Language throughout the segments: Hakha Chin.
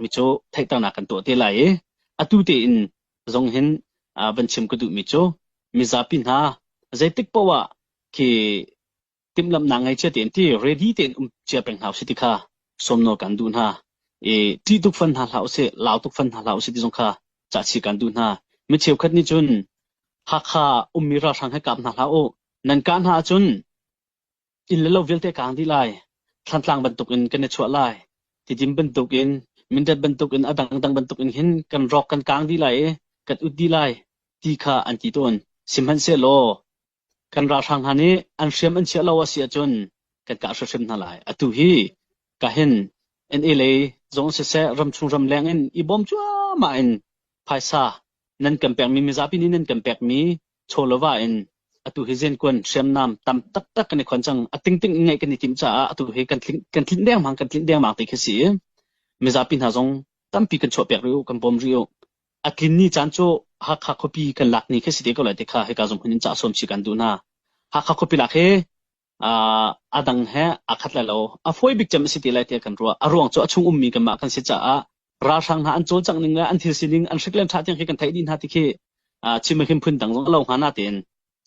mi cu theihternak kan tuah te lai i atu tein zong hin van chim ka duhmi cu mizapi hna zeitik paoh ah khi timhlamhnak ngei cia tein ti ready tein um cia peng hna usih ti kha sawmnawl kan duh hna. I ṭih tuk fan hna hlah usih, lau tuk fan hna hlah usih ti zong kha cahchih kan duh hna. Mi cheukhat nih cun Hakha ummi ralhrang he kap hna hlah u. Nan kah hna ahcun inn le lo vialte kaang dih lai. Thlantlang bantukin kan i chuah lai. Tidim bantukin, Mindat bantukin, a dangdang bantukin hin kan rawk kan kaang dih lai i kan ut dih lai ti kha an ti tawn. Sihmanhsehlaw kan ralhrang hna nih an hriam an chiah lo a si ahcun kan kah hrimhrim hna lai. Atu hi ka hin NA lei zong siseh ramchung ramleng in i bawm cuahmah in phaisa nan kan pekmi mizapi nih nan kan pekmi chaw le va in atu hi zenkuan hriamnam tam taktak kan i khon cang. A tingting in ngeih kan i timh caah atu hi kan tlinh kan tlinh dengmang kan tlinh dengmang ti khi si i mizapi hna zong tampi kan chuahpiak rih u, kan bawm rih u. A tlin ni caan cu Hakha khuapi kan lak ni khi si te ko lai ti kha hika zong hun in cah sawm chih kan duh hna. Hakha khuapi lak hi a dang he aa khat lai lo. A fawi bik cem a si te lai tiah kan ruah. A ruang cu a chung ummi kanmah kan si caah ralhrang hna an cawlcangh ning le an thil sining an hrik le an ṭha tiang khi kan theih dih hna ti khi chim ahhin phun dang zong a lo hnga natein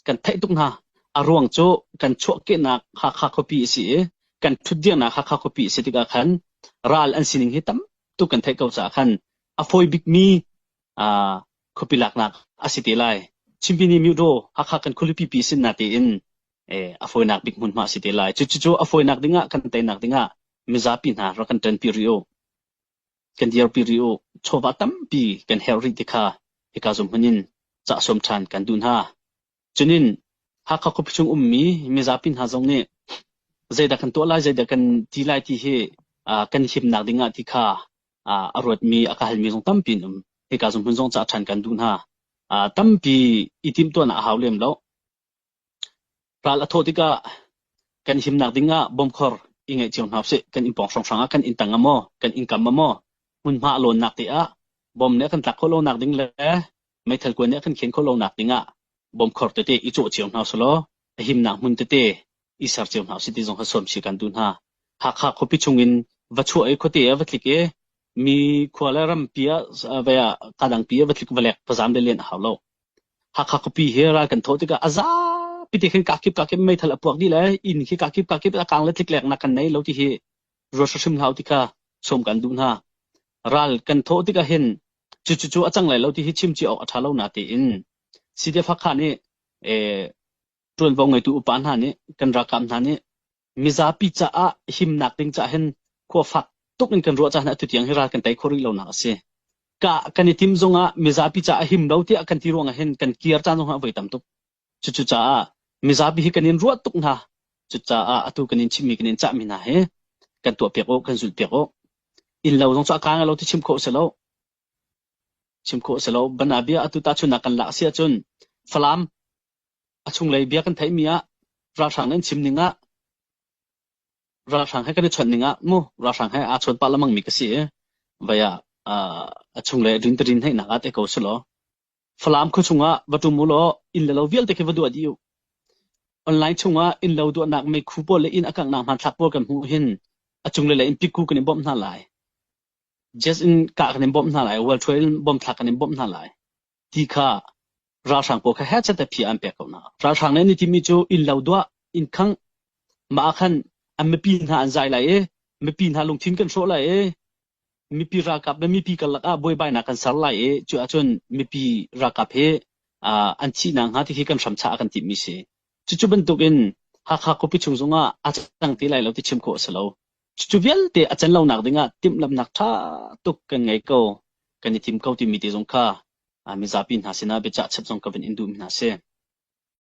kan theih tuk hna. A ruang cu kan chuahkehnak Hakha khuapi a si i kan ṭhutdirnak Hakha khuapi a si tikah khan ral an sining hi tam tuk kan theih ko caah khan a fawi bikmi khuapi laknak a si te lai. Chimpini Myodaw Hakha kan khualipi pi sin natein a fawinak bik hmunhma a si te lai. Cucu a fawinak dingah kan teinak dingah mizapi hna rak kan ṭanpi rih u. Kan dirpi rih u. Chawva tampi kan herh rih ti kha hika zum hmun in cah sawm ṭhan kan duh hna. Cunin Hakha khuapi chung ummi mizapi hna zong nih zeidah kan tuah lai, zeidah kan ti lai ti hi kan himnak dingah ti kha a ruatmi, a ka halmi zong tampi an um. Hika zung hmun zong cah ṭhan kan duh hna. Tampi i timhtuahnak a hau lem lo. Ral a thawh tikah kan himnak dingah bomkhor i ngeih cio hna usih. Kan inn pawng hrawnghrang ah kan inn tang ah maw, kan inn kam ah maw, hmunhma a lawnnak te ah bom nih a kan tlak khawh lonak ding le meithal kuan nih a kan khen khawh lonak dingah bomkhor tete i cawh cio hna usih law a himnak hmun tete i ser cio hna usih ti zong kha sawm chih kan duh hna. Hakha khuapi chungin va chuah i khuate ah va tlik i mi khua le rampi ah vai ah kadangpi ah va tlik va lek va zam le len a hau lo. Hakha khuapi hi ral kan thawh tikah a zapi te khin kakip kakip meithal a puak dih le inn khi kakip kakip a kang le tlikleknak kan nei lo ti hi ruat hrim hlah u ti kha sawm kan duh hna. Ral kan thawh tikah hin cucu a cang lai lo ti hi chim cia awk a ṭha lo na tiin CDF Hakha nih ṭuanvo ngeitu upa hna nih kan ralkap hna nih mizapi caah himnak ding caah hin khua fak tuk in kan ruah caah atu tiang hi ral kan tei khawh rih lonak a si. Ka kan i tim zongah mizapi caah him lo tiah kan ti ruangah hin kan kir caan zongah voi tam tuk. Cucu caah mizapi hi kan in ruah tuk hna. Cucaah atu kan in chimmi kan in cahmi hna hi kan tuah piak u, kan zulh piak u. Inn lo zong cu a kaang lo ti chim khawh si lo. Chim khawh si lo. Bana bia atu tahchunhnak kan lak si ahcun Falam a chunglei bia kan theihmi ah ralhrang nan chim ning ah ralhrang he kan i chawnh ning ah mu ralhrang he aa chawn pah lengmang mi ka si i vai ah a chunglei rin rin heihnak ah te ko si law Falam khua chungah va ṭum u law inn le lo vialte khi va duah dih u. Online chungah inn lo duahnak meikhu pawl le inn a kanghnak hmanthlak pawl kan hmuh hin a cunglei le in pikku kan in bawmh hna lai. Jet in kah kan in bawmh hna lai, World in bomb thlak kan in bawmh hna lai. Ti kha ralhrang pawl kha hechet phi an pek ko hna. Ralhrang nih an i timi cu inn lo duah, inn khangh, mah ah khan an mipi hna an zai lai i mipi hna lungthin kan hrawh lai i mipi ralkap le mipi karlak ah buaibainak kan ser lai i cu ahcun mipi ralkap hi an thihnak hnga ti khi kan hramchah a kan timhmi si. Cucu bantukin Hakha khuapi chung zongah a cang ti lai lo ti chim khawh a si lo. Cucu vialte a can lonak dingah timhlamhnak ṭha tuk kan ngei ko, kan i tim ko timi te zong kha mizapi hna sinah biacah chap zong ka van in duhmi hna si.